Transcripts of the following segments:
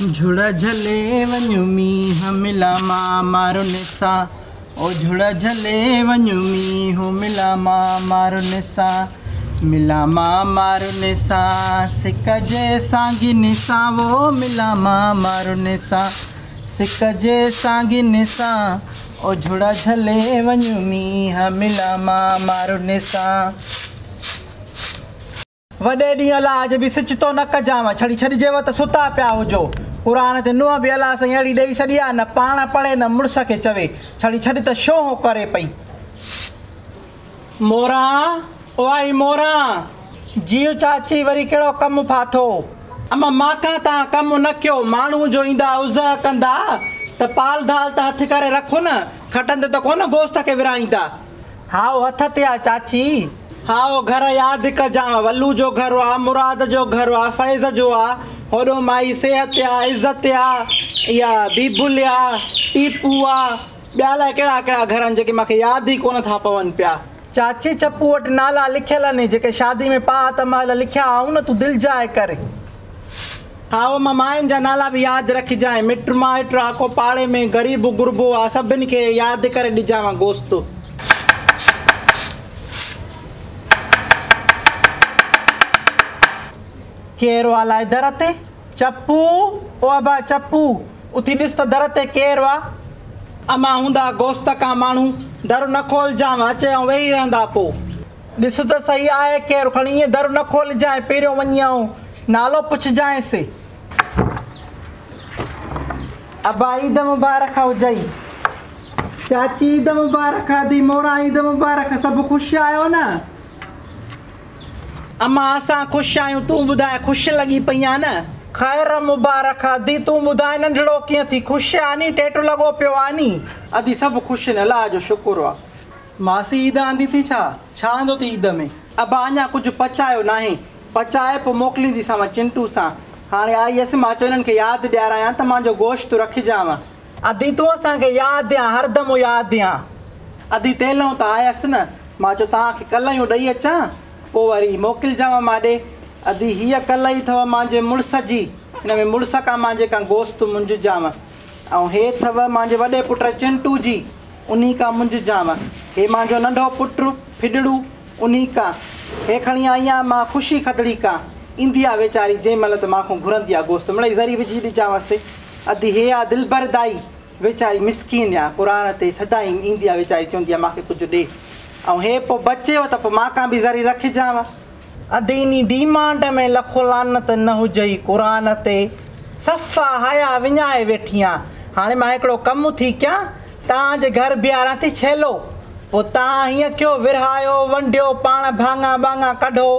جهڙ جهلي وڃ مينهن ملان مان مارن سان او جهڙ جهلي وڃ مينهن ملان مان مارن سان ملان مان مارن سان سڪ جي سانگين سان وو ملان مان مارن سان سڪ جي سانگين سان او جهڙ جهلي وڃ مينهن ملان مان مارن سان. وڏي ڏينهن الله جي به سچتو نه ڪجانء، ڇڙي ڇڏجيو ته ستا پيا هجو. قرآن تي نونهن به الله سائين اهڙي ڏئي ڇڏي آ، نه پاڻ پڙهي نه مڙس کي چوي، ڇڙي ڇڏ ته شونهون ڪري پئي. موران، او آئي موران! جيء چاچي وري ڪهڙو ڪم ڦاٿو؟ اما ماکان تان ڪم نه ڪيو، ماڻهو جو ايندا عذر ڪندا ته پال ڌال ته هٿ ڪري رکو نه، کٽن تي ته ڪونه گوشت کي ورهائيندا. هائو هٿ تي آ چاچي. هائو گهر ياد ڪجانء، ولو جو گهر آ، مراد جو گهر آ، فيض جو آ، هوڏو مائي صحت آ، عزت آ، اها بيبل آ، ٽيپو آ، ٻيا الائي ڪهڙا ڪهڙا گهر آهن جيڪي مانکي ياد ئي ڪونه ٿا پون پيا. چاچي چپو وٽ نالا لکيل آهن، جيڪي شادي ۾ پاهه ته مهل لکيا آهون نه، تون دلجاء ڪر. هائو مان ماين جا نالا به ياد رکجانء، مٽ مائٽ آ، ڪو پاڙي ۾ غريب غربو آ، سڀن کي ياد ڪري ڏجانء گوشت. ڪير آ الائي در تي؟ چپو، او ابا چپو، اٿي ڏس ته در تي ڪير آ؟ امان هوندا گوشت کان ماڻهو، در نه کولجانء، اچي ۽ ويهي رهندا پو. ڏس ته سهي آهي ڪير، کڻي ائين در نه کولجانء، پهريون وڃي آئون نالو پڇجانئس. ابا عيد مبارڪ هجئي. چاچي عيد مبارڪ، ادي موران عيد مبارڪ، سڀ خوش آهيو نه؟ امان اسان خوش آهيون، تون ٻڌاء خوش لڳي پئي آن نه؟ خير مبارڪ ادي، تون ٻڌاء ننڍڙو ڪيئن ٿي، خوش آ ني، ٽيٽو لڳو پيو آ ني؟ ادي سڀ خوش آهن، الله جو شڪر آ. ماسي عيد آندي ٿي ڇا؟ ڇا آندو ٿي عيد ۾؟ ابا اڃا ڪجهه پچايو ناهي، پچائي پوء موڪلينديسانو چنٽو سان. هاڻي آئي هيس، مان چيو هنن کي ياد ڏيارايان ته مانجو گوشت رکجانو. ادي تون اسان کي ياد آن، هردم ياد آن. ادي تيلئون ته آيس نه، مان چيو توهان کي ڪليون ڏئي اچان، پوء وري موڪلجانو مان ڏي. ادي هيء ڪلئي اٿو مانجي مڙس جي، هن ۾ مڙس کان مانجي کان گوشت منجهجانو. ۽ هي اٿو مانجي وڏي پٽ چنٽو جي، انهي کان منجهجانو. هي مانجو ننڍو پٽ ڦڏڙو، انهي کان. هي کڻي آئي آن مان خوشي کدڙي کان. ايندي آ ويچاري جنهن مهل ته مان کان گهرندي آ گوشت، مڙئي ذري وجهي ڏجانوس. ادي هي آ دلبر دائي، ويچاري مسڪين آ، قرآن تي سدائين ايندي آ ويچاري چوندي آ مان کي ڪجهه ڏي. ۽ هي پوء بچيو ته پوء مان کان به ذري رکجانو. ادي انهي ڊيمانڊ ۾ لک لعنت نه هجئي قرآن تي صفا حيا وڃائي ويٺي آن. هاڻي مان هڪڙو ڪم ٿي ڪيان، توهان جي گهر بيهاران ٿي ڇيلو، پوء توهان هيئن ڪيو ورهايو ونڊيو پاڻ ڀاڱا ٻاڱا ڪڍو،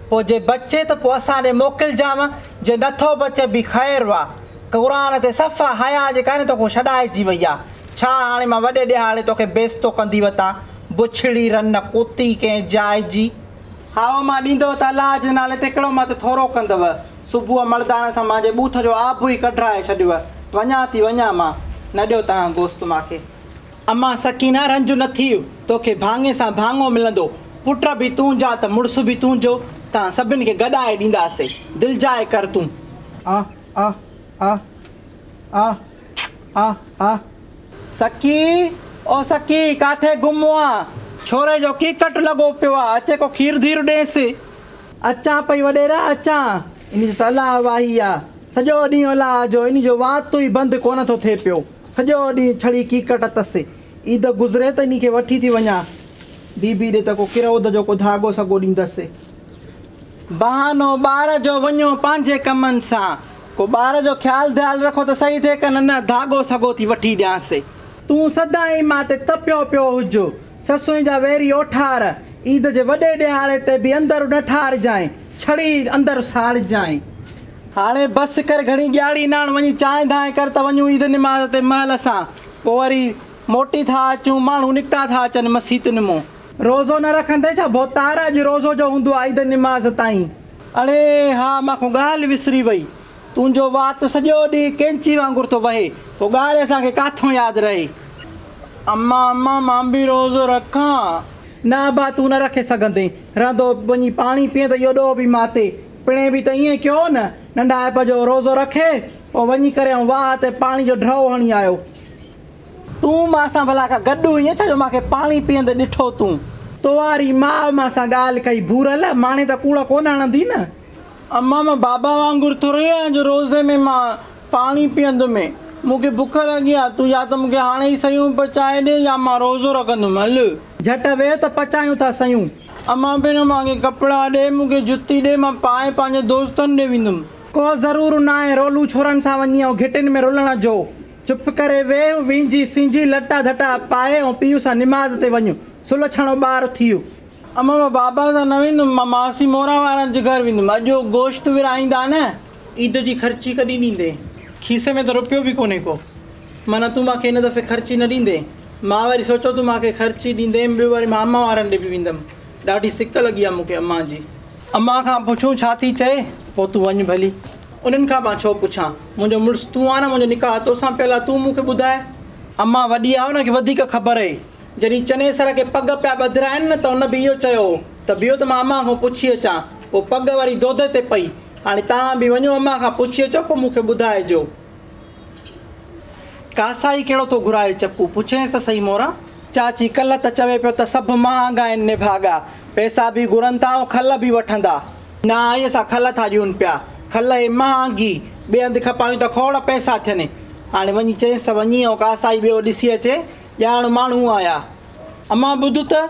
پوء جي بچي ته پوء اسان ڏي موڪلجانو، جي نٿو بچي به خير وا. قرآن تي صفا حيا جي ڪانهي توکون ڇڏائجي وئي آ. ڇا هاڻي مان وڏي ڏهاڙي توکي بيعزتو ڪندي وتان، بڇڙي رن ڪتي ڪنهن جاء جي. هائو مان ڏيندؤ ته الله جي نالي تي ڪهڙو مان تي ٿورو ڪندؤ. صبح مردانه سان مانجي ٻوٿ جو آب ئي ڪڍرائي ڇڏيوء. وڃان ٿي وڃان مان. نه ڏيو توهان گوشت مان کي. امان سڪينه رنج نه ٿيء. توکي ڀاڱي سان ڀاڱو ملندو. پٽ به تنهنجا ته مڙس به تنهنجو. توهان سڀن کي گڏائي ڏينداسين. دلجاء ڪر تون. آ آ آ آ آ آ. سڪي او سڪي ڪاٿي گم آ. ڇوري جو ڪيڪٽ لڳو پيو آ. اچي ڪو کير ڌير ڏينس. اچان پئي وڏيرا اچان. انهي جو ته الله واهي آ. سڄو ڏينهن الله جو انهي جو وات ئي بند ڪونه ٿو ٿئي پيو. سڄو ڏينهن ڇڙي ڪيڪٽ اٿس. عيد گذري ته انهي کي وٺي ٿي وڃان. بي بي ڏي ته ڪو ڪرود جو ڪو ڌاڳو سڳو ڏيندس. بهانو ٻار جو وڃو پنهنجي ڪمن سان. ڪو ٻار جو خيال ڌيال رکو ته سهي ٿئي ڪن نه ڌاڳو سڳو ٿي وٺي ڏيانس. تون سدائين مان تي تپيو پيو هج. سسئي جا ويري اوٺار، عيد جي وڏي ڏهاڙي تي به اندر نه ٺارجانء، ڇڙي اندر ساڙجانء. هاڻي بس ڪر گهڻي ڄاڙي ناڻ، وڃي چانهه ڌانهه ڪر ته وڃون عيد نماز تي مهل سان، پوء وري موٽي ٿا اچون، ماڻهو نڪتا ٿا اچن مسيتن مون. روزو نه رکندين ڇا ڀوتار، اڄ روزو جو هوندو آ عيد نماز تائين. اڙي ها مان کان ڳالهه وسري وئي، تنهنجو وات سڄو ڏينهن ڪينچي وانگر ٿو وهي، پوء ڳالهه اسان کي ڪاٿون ياد رهي. اما اما مان به روزو رکان. نه ابا تون نه رکي سگهندين. رهندو وڃي پاڻي پيئين ته اهو ڏوهه به مان تي. پڻهين به ته ائين ڪيو نه. ننڍائپ جو روزو رکي پوء وڃي ڪري آئون واهه تي پاڻي جو ڍرو هڻي آيو. تون مان سان ڀلا ڪا گڏ هئين ڇا جو مان کي پاڻي پيئندي ڏٺو تون؟ تو واري ماء مان سان ڳالهه ڪئي ڀورل، ماڻي ته ڪوڙ ڪونه هڻندي نه؟ اما مان بابا وانگر ٿوري آهيان جو روزي ۾ مان پاڻي پيئندم. مون کي بک لڳي آ، تون يا ته مون کي هاڻي ئي سيون پچائي ڏي يا مان روزو رکندم. هل. جهٽ ويهه ته پچايون ٿا سيون. اما پهريون مان کي ڪپڙا ڏي، مون کي جتي ڏي، مان پائي پنهنجي دوستن ڏي ويندم. ڪو ضرور ناهي رولو ڇورن سان وڃي ۽ گهٽين ۾ رلڻ جو. چپ ڪري ويهه، وهنجي سهنجي لٽا ڌٽا پائي ۽ پيء سان نماز تي وڃ. سلڇڻو ٻار ٿيء. اما مان بابا سان نه ويندم، مان ماسي موران وارن جي گهر ويندم. اڄ هو گوشت ورهائيندا نه. عيد جي خرچي ڪڏهن ڏيندين؟ کيسي ۾ ته رپيو به ڪونهي ڪو. معنيٰ تون مان کي هن دفعي خرچي نه ڏيندين؟ مان وري سوچيو تون مان کي خرچي ڏيندين، ٻيو وري مان امان وارن ڏي به ويندم. ڏاڍي سڪ لڳي آ مون کي امان جي. امان کان پڇون ڇا ٿي چئي، پوء تون وڃ ڀلي. انهن کان مان ڇو پڇان؟ منهنجو مڙس تون آ نه، منهنجو نڪاح توسان پيل آ، تون مون کي ٻڌاء. امان وڏي آ، ان کي وڌيڪ خبر اهي. جڏهن چنيسر کي پڳ پيا ٻڌرائين نه ته هن به اهو چيو هو ته بيهو ته مان امان کان پڇي اچان. پوء پڳ وري دودي تي پئي. هاڻي توهان به وڃو امان کان پڇي اچو پوء مون کي ٻڌائجو. ڪاسائي ڪهڙو ٿو گهرائي چپو؟ پڇينس ته سهي موران. چاچي ڪلهه ته چوي پيو ته سڀ مهانگا آهن نڀاڳا. پئسا به گهرن ٿا ۽ کل به وٺندا. نه آئي اسان کل ٿا ڏيون پيا. کل اهي مهانگي. ٻئي هنڌ کپايون ته کوڙ پئسا ٿين. هاڻي وڃي چئينس ته وڃي ۽ ڪاسائي ٻيو ڏسي اچي. ڄاڻ ماڻهو آيا. امان ٻڌ ته.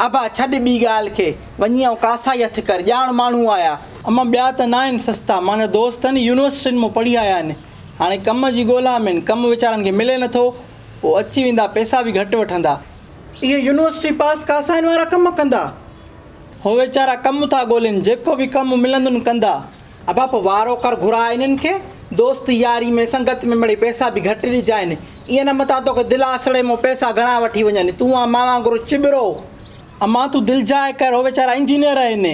ابا ڇڏ ٻي ڳالهه کي. وڃي ۽ ڪاسائي هٿ ڪر. ڄاڻ ماڻهو آيا. امان ٻيا ته ناهن سستا. مانجا دوست آهن يونيورسٽين مان پڙهي آيا آهن. هاڻي ڪم جي ڳولا ۾ آهن. ڪم ويچارن کي ملي نٿو. پوء اچي ويندا پئسا به گهٽ وٺندا. اهي يونيورسٽي پاس ڪاسائين وارا ڪم ڪندا. هو ويچارا ڪم ٿا ڳولين. جيڪو به ڪم ملندن ڪندا. ابا پوء وارو ڪر گهراء انهن کي، دوست ياري ۾ سنگت ۾ مڙئي پئسا به گهٽ ڏجائين، ائين نه متان توکي دلاسڙي مون پئسا گهڻا وٺي وڃن، تون آن مان وانگر چٻرو. امان تون دلجاء ڪر، هو ويچارا انجنيئر آهن،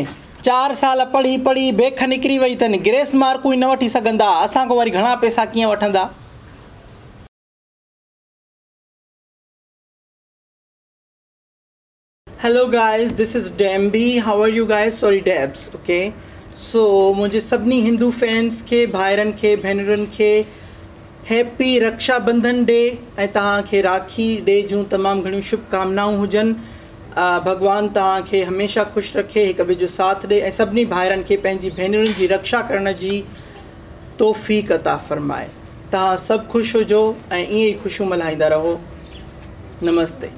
چار سال پڙهي پڙهي بيک نڪري وئي اٿن، گريس مارڪون ئي نه وٺي سگهندا، اسان کان وري گهڻا پئسا ڪيئن وٺندا. Hello guys this is Dembi how are you guys sorry Debs okay so منهنجي سڀني هندو فينس کي ڀائرن کي ڀينرن کي هيپي رڪشا بنڌن ڊي ۽ توهان کي راکي ڊي جون تمام گهڻيون شڀ ڪامنائون هجن ڀڳوان توهان کي هميشه خوش رکي هڪ ٻئي جو ساٿ ڏي ۽ سڀني ڀائرن کي پنهنجي ڀينرن جي رڪشا ڪرڻ جي توفيق عطا فرمائي توهان سڀ خوش هجو ۽ ائين ئي خوشيون ملهائيندا رهو نمستي.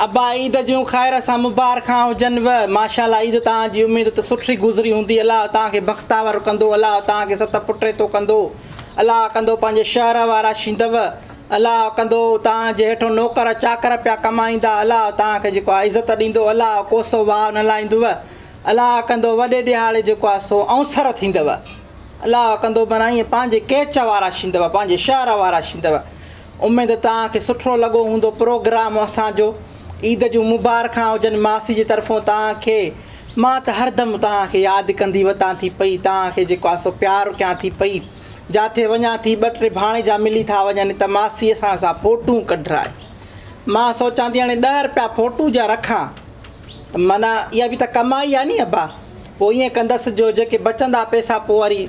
ابا عيد جون خير سان مبارڪان هجنو. ماشاءالله عيد توهان جي اميد ته سٺي گذري هوندي الله توهان کي بختاور ڪندو الله توهان کي ست پٽيتو ڪندو الله ڪندو پنهنجي شهر وارا شيندو الله ڪندو توهان جي هيٺون نوڪر چاڪر پيا ڪمائيندا الله توهان کي جيڪو آهي عزت ڏيندو الله ڪوسو واء نه لائيندو الله ڪندو وڏي ڏهاڙي جيڪو آهي سو اونسر ٿيندو الله ڪندو معنيٰ ائين پنهنجي ڪيچ وارا شيندو پنهنجي شهر وارا شيندو. اميد توهان کي سٺو لڳو هوندو پروگرام اسان جو عيد جون مبارڪان هجن ماسي جي طرفون توهان کي مان ته هردم توهان کي ياد ڪندي وتان ٿي پئي توهان کي جيڪو آ سو پيار ڪيان ٿي پئي جاٿي وڃان ٿي ٻه ٽي ڀاڻيجا ملي ٿا وڃن ته ماسي اسان سان فوٽون ڪڍرائي مان سوچان ٿي هاڻي ڏهه رپيا فوٽو جا رکان ته معنيٰ اها به ته ڪمائي آ ني ابا پوء ائين ڪندس جو جيڪي بچندا پئسا پوء وري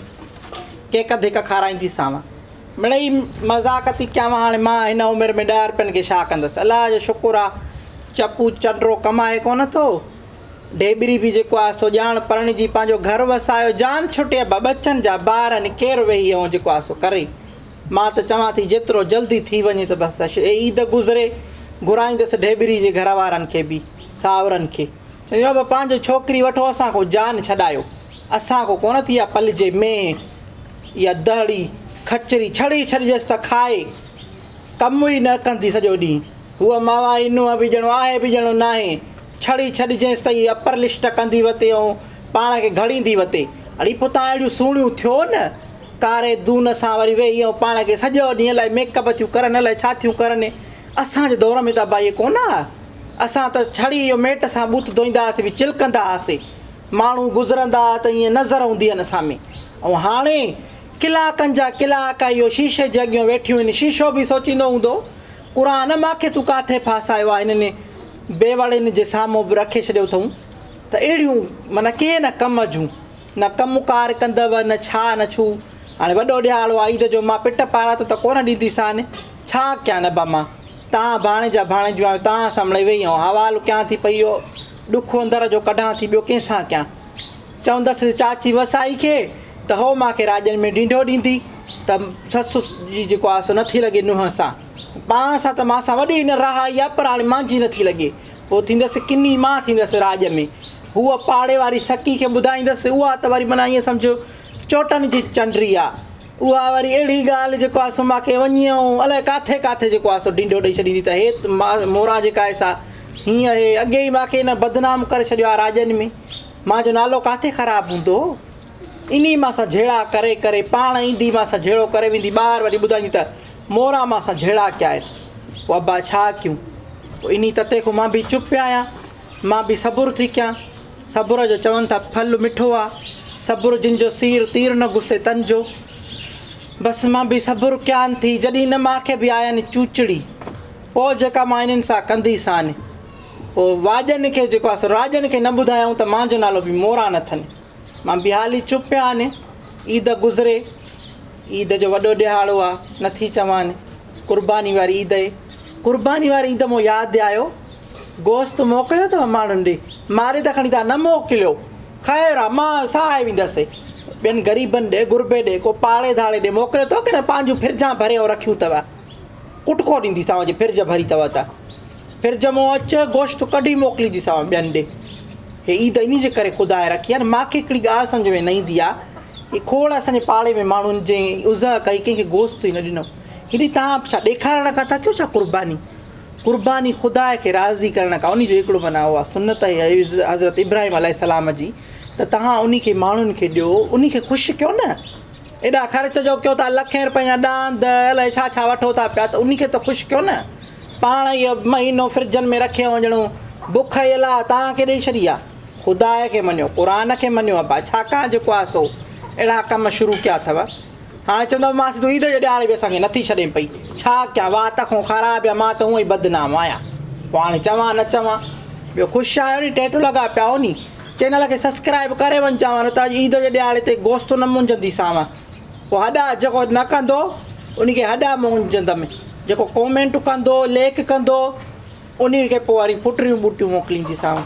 ڪيڪ ڌيڪ کارائينديسانو. مڙئي مذاق ٿي ڪيانو هاڻي مان هن عمر ۾ ڏهه رپين کي ڇا ڪندس الله جو شڪر آ چپو چنڊو ڪمائي ڪونه ٿو ڍيٻري به جيڪو آ سو ڄاڻ پرڻجي پنهنجو گهر وسايو جان ڇٽي ابا ٻچن جا بار آهن ڪير ويهي ۽ جيڪو آ سو ڪري مان ته چوان ٿي جيترو جلدي ٿي وڃي ته بس عيد گذري گهرائيندس ڍيٻري جي گهر وارن کي به ساهرن کي چوندي بابا پنهنجو ڇوڪري وٺو اسان کان جان ڇڏايو اسان کان ڪونه ٿي اها پلجي مينهن اها دهڙي کچري ڇڙي ڇڏجيس ته کائي، ڪم ئي نه ڪندي سڄو ڏينهن. هوء مانواري نونهن به ڄڻو آهي به ڄڻو ناهي. ڇڙي ڇڏجيس ته هيء اپر لسٽ ڪندي وتي ۽ پاڻ کي گهڙيندي وتي. اڙي پوء تان اهڙيون سهڻيون ٿيو نه. ڪاري دون سان وري ويهي ۽ پاڻ کي سڄو ڏينهن الائي ميڪ اپ ٿيون ڪرن الائي ڇا ٿيون ڪرن. اسان جي دور ۾ ته ابا اهي ڪونه ها. اسان ته ڇڙي اهو ميٽ سان ٻوٿ ڌوئيندا هئاسين به چلڪندا هئاسين. ماڻهو گذرندا ها ته ائين نظر هوندي هن سامهين ۽ هاڻي ڪلاڪن جا ڪلاڪ اهو شيشي جي اڳيون ويٺيون هن شيشو به سوچيندو هوندو قرآن مان کي تون ڪاٿي ڦاسايو آهي هنن بيوڙين جي سامهون به رکي ڇڏيو اٿئون ته اهڙيون معنيٰ ڪي نه ڪم جون نه ڪم ڪار ڪندؤ نه ڇا نه ڇو هاڻي وڏو ڏهاڙو آ عيد جو، مان پٽ پاراتو ته ڪونه ڏينديسان. ڇا ڪيان ابا مان؟ توهان ڀاڻيجا ڀاڻيجيون آهيو، توهان سان مڙئي ويهي آئون حوالو ڪيان ٿي پئي. اهو ڏک اندر جو ڪڍان ٿي، ٻيو ڪنهن سان ڪيان؟ چوندس چاچي وسائي کي ته هوء مان کي راڄن ۾ ڍينڍو ڏيندي ته سس جي جيڪو آ سو نٿي لڳي نونهن سان. پاڻ سان ته مان سان وڏي نه رهائي آ پر هاڻي مانجي نٿي لڳي. پوء ٿيندس ڪني مان ٿيندس راڄ ۾. هوء پاڙي واري سڪي کي ٻڌائيندس، اها ته وري معنيٰ ائين سمجهه چوٽن جي چنڊري آ. اها وري اهڙي ڳالهه جيڪو آ سو مان کي وڃي ۽ الائي ڪاٿي ڪاٿي جيڪو آ سو ڍينڍو ڏئي ڇڏيندي ته هي موران جيڪا آهي سا هيئن اهي اڳي ئي مان کي هن بدنام ڪري ڇڏيو آ راڄن ۾. مان جو نالو ڪاٿي خراب هوندو. انهي مان سان جهيڙا ڪري ڪري پاڻ ايندي مان سان جهيڙو ڪري ويندي ٻاهر وري ٻڌائيندي ته موران مان سان جهيڙا ڪيا آهن. پوء ابا ڇا ڪيون. پوء انهي تتي کان مان به چپ آهيان. مان به صبر ٿي ڪيان. صبر جو چون ٿا ڦل مٺو آ. صبر جن جو سير تير نه گسي تن جو. بس مان به صبر ڪيان ٿي. جڏهن نه مان کي به آين چوچڙي. پوء جيڪا مان انهن سان ڪنديسان. پوء واڄن کي جيڪو آ سو راڄن کي نه ٻڌايائون ته مانجو نالو به موران اٿن. مان به حالي چپ آهيان. عيد گذري. عيد جو وڏو ڏهاڙو آ. نٿي چوان. قرباني واري عيد اهي. قرباني واري عيد مون ياد آيو. گوشت موڪليو اٿو ماڻهن ڏي. ماري ته کڻي توهان نه موڪليو. خير آ مان ساهي ويندس. ٻين غريبن ڏي غربي ڏي ڪو پاڙي ڌاڙي ڏي موڪليو اٿو ڪي نه پنهنجون فرجان ڀري ۽ رکيون اٿو. ڪٽڪو ڏينديسانو جي فرج ڀري اٿو ته. فرج مون اچ گوشت ڪڍي موڪلينديسانو ٻين ڏي. هي عيد انهي جي ڪري خدا رکي آ نه. مان کي هڪڙي ڳالهه سمجهه ۾ نه ايندي آ. هي کوڙ اسان جي پاڙي ۾ ماڻهن جنهن اضحيٰ ڪئي ڪنهن کي گوشت ئي نه ڏنو. هيڏي توهان ڇا ڏيکارڻ کان ٿا ڪيو ڇا قرباني؟ قرباني خدا کي راضي ڪرڻ کان انهي جو هڪڙو معنيٰ اها سنت آهي حضرت ابراهيم عليه السلام جي ته توهان انهي کي ماڻهن کي ڏيو انهي کي خوش ڪيو نه ايڏا خرچ جو ڪيو ٿا لکين رپين جا ڏاند الائي ڇا ڇا وٺو ٿا پيا ته انهي کي ته خوش ڪيو نه پاڻ اهو مهينو فرجن ۾ رکي وڃڻو بک ئي الله توهان کي ڏئي ڇڏي آ خدا کي مڃيو قرآن کي مڃيو ابا ڇا کان جيڪو آ سو اهڙا ڪم شروع ڪيا اٿو. هاڻي چوندومانس تون عيد جي ڏهاڙي به اسان کي نٿي ڇڏين پئي، ڇا ڪيان وات کان خراب يا مان ته هونء ئي بدنام آهيان. پوء هاڻي چوان نه چوان. ٻيو خوش آهيو ني ٽيٽو لڳا پيا آهو ني. چينل کي سسڪرائب ڪري وڃجانو نه ته اڄ عيد جي ڏهاڙي تي گوشت نه منجهنديسانو. پوء هڏا جيڪو نه ڪندو انهي کي هڏا منجهندم. جيڪو ڪومينٽ ڪندو ليڪ ڪندو انهي کي پوء وري ڦٽريون ٻوٽيون موڪلينديسانو.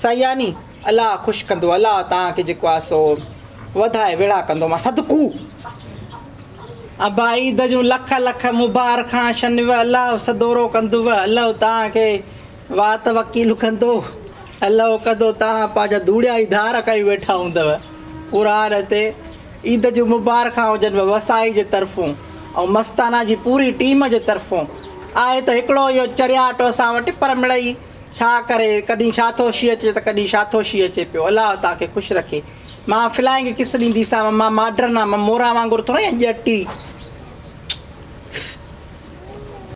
صحيح آ ني. الله خوش ڪندو الله توهان کي جيڪو آ سو وڌائي ويڙها ڪندو مان صدقو. ابا عيد جون لک لک مبارکان شنو الله سدورو ڪندو الله توهان کي وات وڪيل ڪندو الله ڪندو توهان پنهنجا ڌوڙيا ئي ڌار ڪيون ويٺا هوندؤ قرآن تي عيد جون مبارکان هجن وسائي جي طرفون ۽ مستانا جي پوري ٽيم جي طرفون آهي ته هڪڙو اهو چرياٽو اسان وٽ پر مڙئي ڇا ڪري ڪڏهن ڇا ٿو شي اچي ته ڪڏهن ڇا ٿو شي اچي پيو الله توهان کي خوش رکي. مان فلائنگ ڪس ڏينديسانو، مان ماڊرن آهيان، مان موران وانگر ٿورو آهيان ڄٽي.